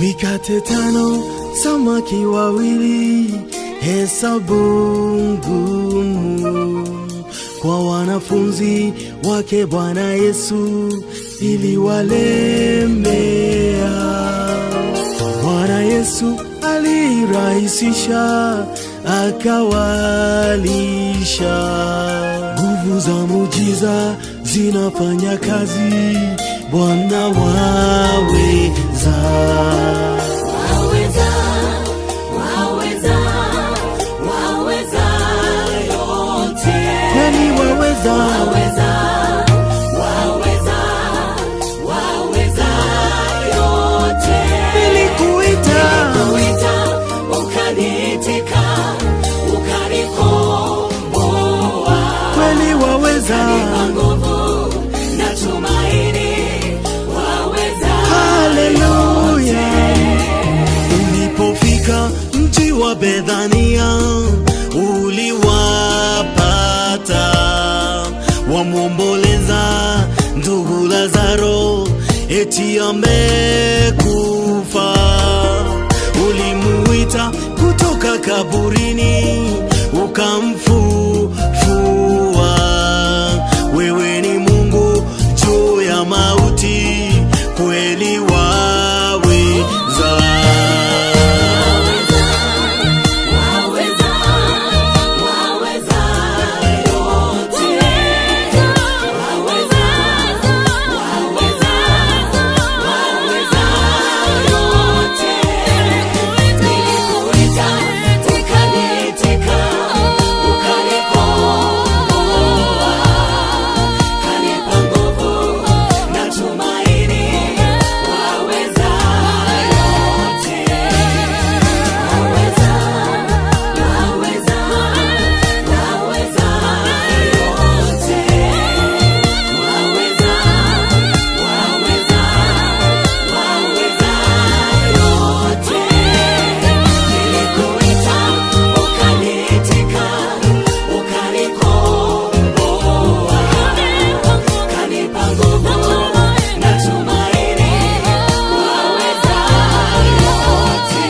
Mikate 5, samaki 2, hesabu ngumu kwa wanafunzi wake Bwana Yesu iliwalemea. Bwana Yesu alirahisisha akawalisha. Nguvu za muujiza zinafanya kazi, Bwana waweza. Waweza, waweza, waweza yote. Kweli waweza, Waweza, waweza, waweza yote. Nilikuita, Nilikuita, ukaniitika, ukanikomboa. Kweli waweza, Ukanipa nguvu na tumaini, waweza. Haleluya. Ulipofika mji wa Bethania, uliwapata wamwomboleza ndugu Lazaro, eti amekufa. Ulimuita kutoka kaburini, ukamfufua. Wewe ni Mungu juu ya mauti, kweli waweza. Waweza, waweza yote. Waweza, waweza, waweza yote. Nilikuita, ukaniitika, ukanikomboa. Kanipa nguvu na tumaini, waweza yote. Waweza, waweza, waweza yote. Waweza, waweza, waweza yote. Nilikuita, ukaniitika, ukanikomboa. Kanipa nguvu na tumaini, waweza yote.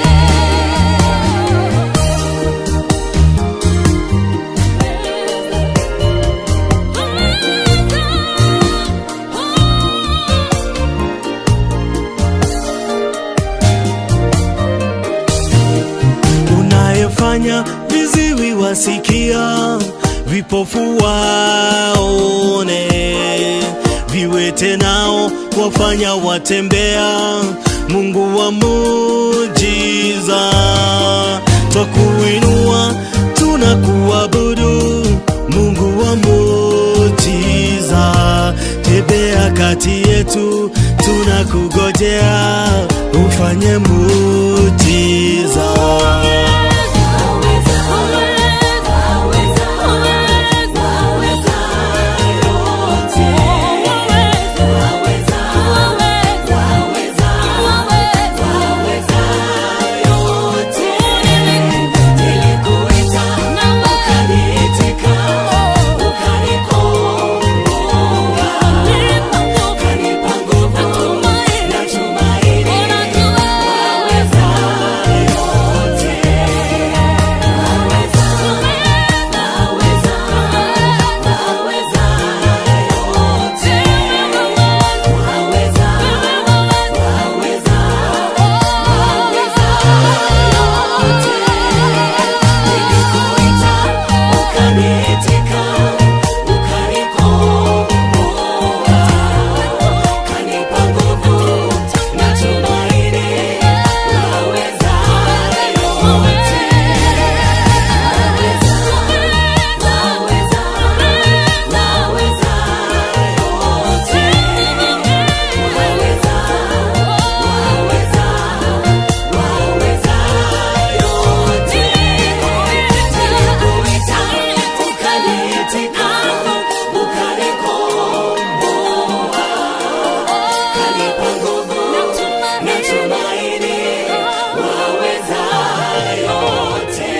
Unayefanya viziwi wasikia, vipofu waone, viwete nao wafanya watembea, Mungu wa muujiza, twakuinua tunakuabudu, Mungu wa muujiza, tembea kati yetu, tunakugojea ufanye muujiza. Waweza, waweza, waweza yote. Waweza, waweza, waweza yote. Nilikuita, ukaniitika, ukanikomboa. Kanipa nguvu na tumaini, waweza yote. Waweza, waweza, waweza yote. Waweza, waweza, waweza yote. Nilikuita, ukaniitika, ukanikomboa. Kanipa nguvu na tumaini, waweza yote. Waweza, waweza, waweza yote. Waweza, waweza, waweza yote. Nilikuita, ukaniitika, ukanikomboa. Kanipa nguvu na tumaini, waweza yote.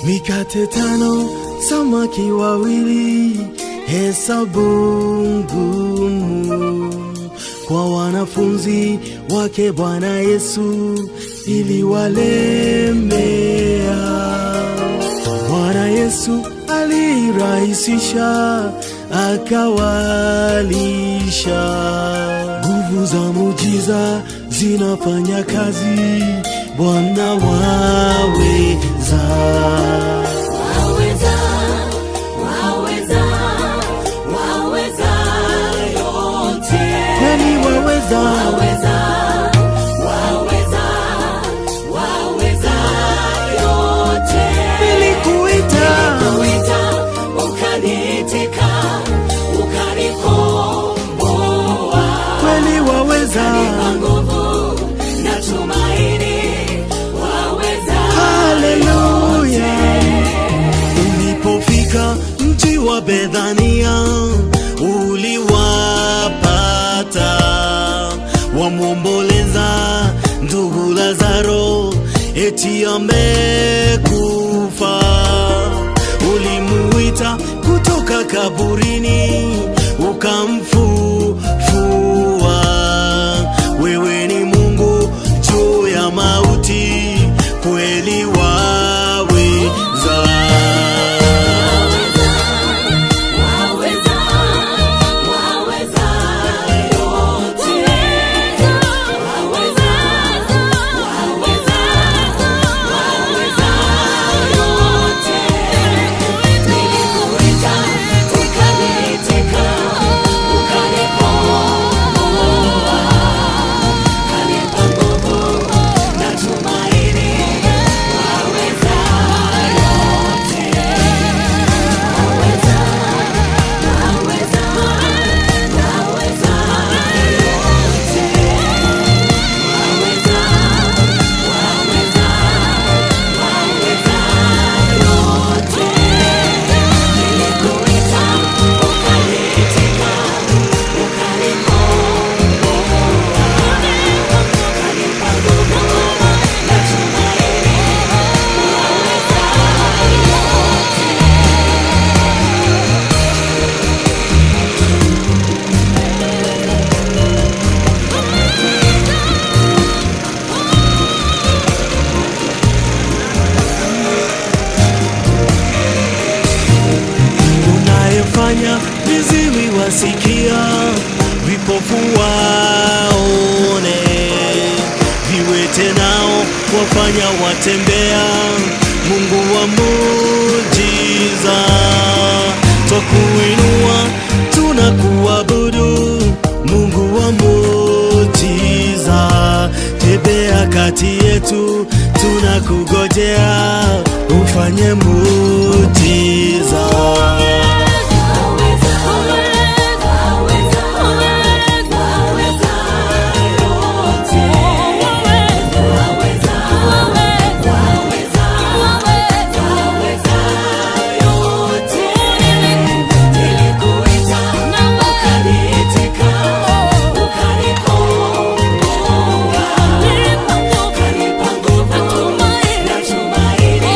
Mikate tano, samaki wawili, hesabu ngumu kwa wanafunzi wake Bwana Yesu iliwalemea. Bwana Yesu alirahisisha, akawalisha. Nguvu za muujiza zinafanya kazi, Bwana waweza. Waweza, waweza, waweza yote. Kweli waweza, Waweza, waweza, waweza yote. Nilikuita, Nilikuita, ukaniitika, ukanikomboa. Kweli waweza, Ukanipa nguvu na tumaini, waweza. Haleluya. Ulipofika mji wa Bethania, uliwapata wamwomboleza ndugu Lazaro, eti amekufa. Ulimuita kutoka kaburini, ukamfufua. Wewe ni Mungu juu ya mauti, kweli waweza. Waweza, waweza yote. Waweza, waweza, waweza yote. Nilikuita, ukaniitika, ukanikomboa. Ukanipa nguvu na tumaini, waweza yote. Waweza, waweza, waweza yote. Waweza, waweza, waweza yote. Nilikuita, ukaniitika, ukanikomboa. Ukanipa nguvu na tumaini, waweza yote. Unayefanya viziwi wasikia, vipofu waone, viwete nao wafanya watembea. Mungu wa muujiza, twakuinua, tunakuabudu. Mungu wa muujiza, tembea kati yetu, tunakugojea ufanye muujiza. Waweza, waweza, waweza yote. Waweza, waweza, waweza yote. Nilikuita, ukaniitika, ukanikomboa. Ukanipa nguvu na tumaini,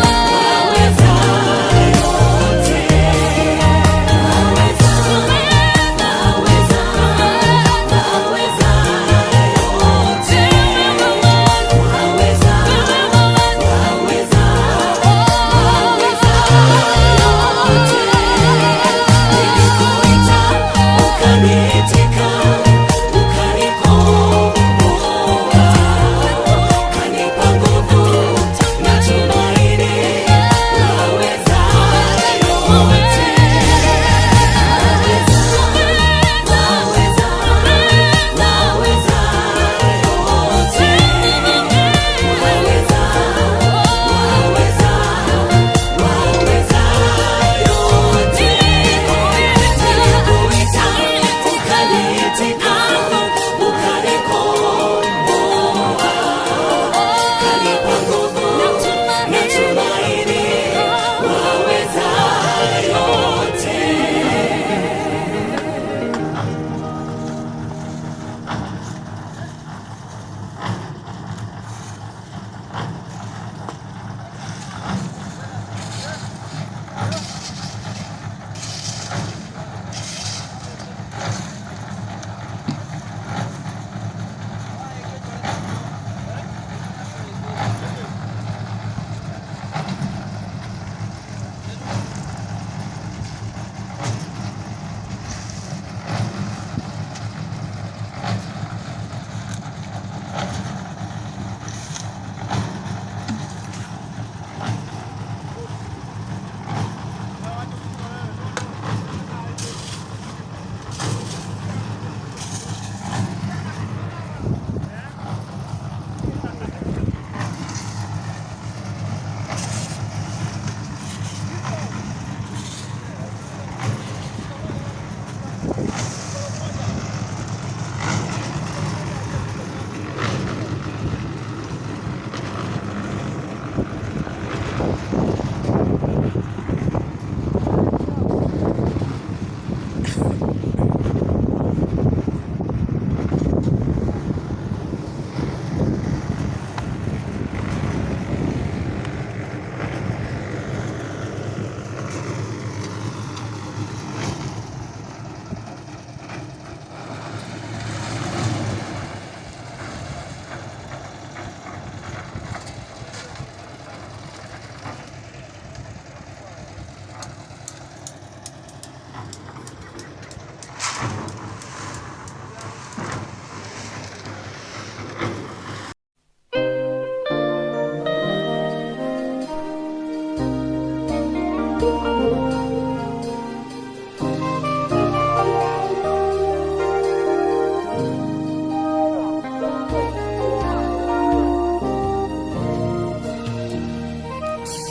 waweza yote.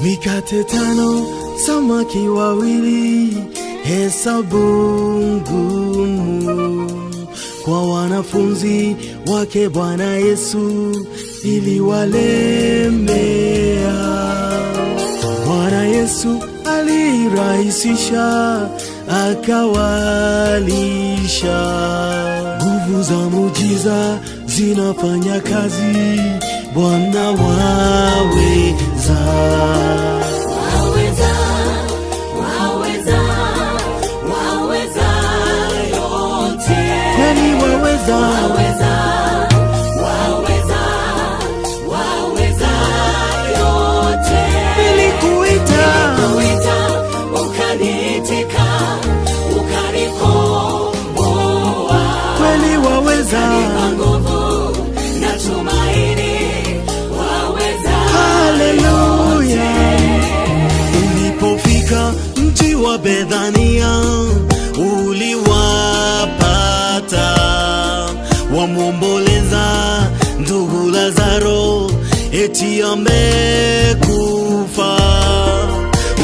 Mikate 5, samaki 2, hesabu ngumu kwa wanafunzi wake Bwana Yesu iliwalemea. Bwana Yesu alirahisisha akawalisha. Nguvu za muujiza zinafanya kazi, Bwana waweza. Waweza, waweza, waweza yote. Kweli waweza, Waweza, waweza, waweza yote. Nilikuita, Nilikuita, ukaniitika, ukanikomboa. Kweli waweza, Ukanipa nguvu na tumaini, waweza. Haleluya. Ulipofika mji wa Bethania, uliwapata wamwomboleza ndugu Lazaro, eti amekufa.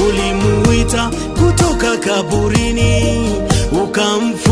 Ulimuita kutoka kaburini, ukamfufua.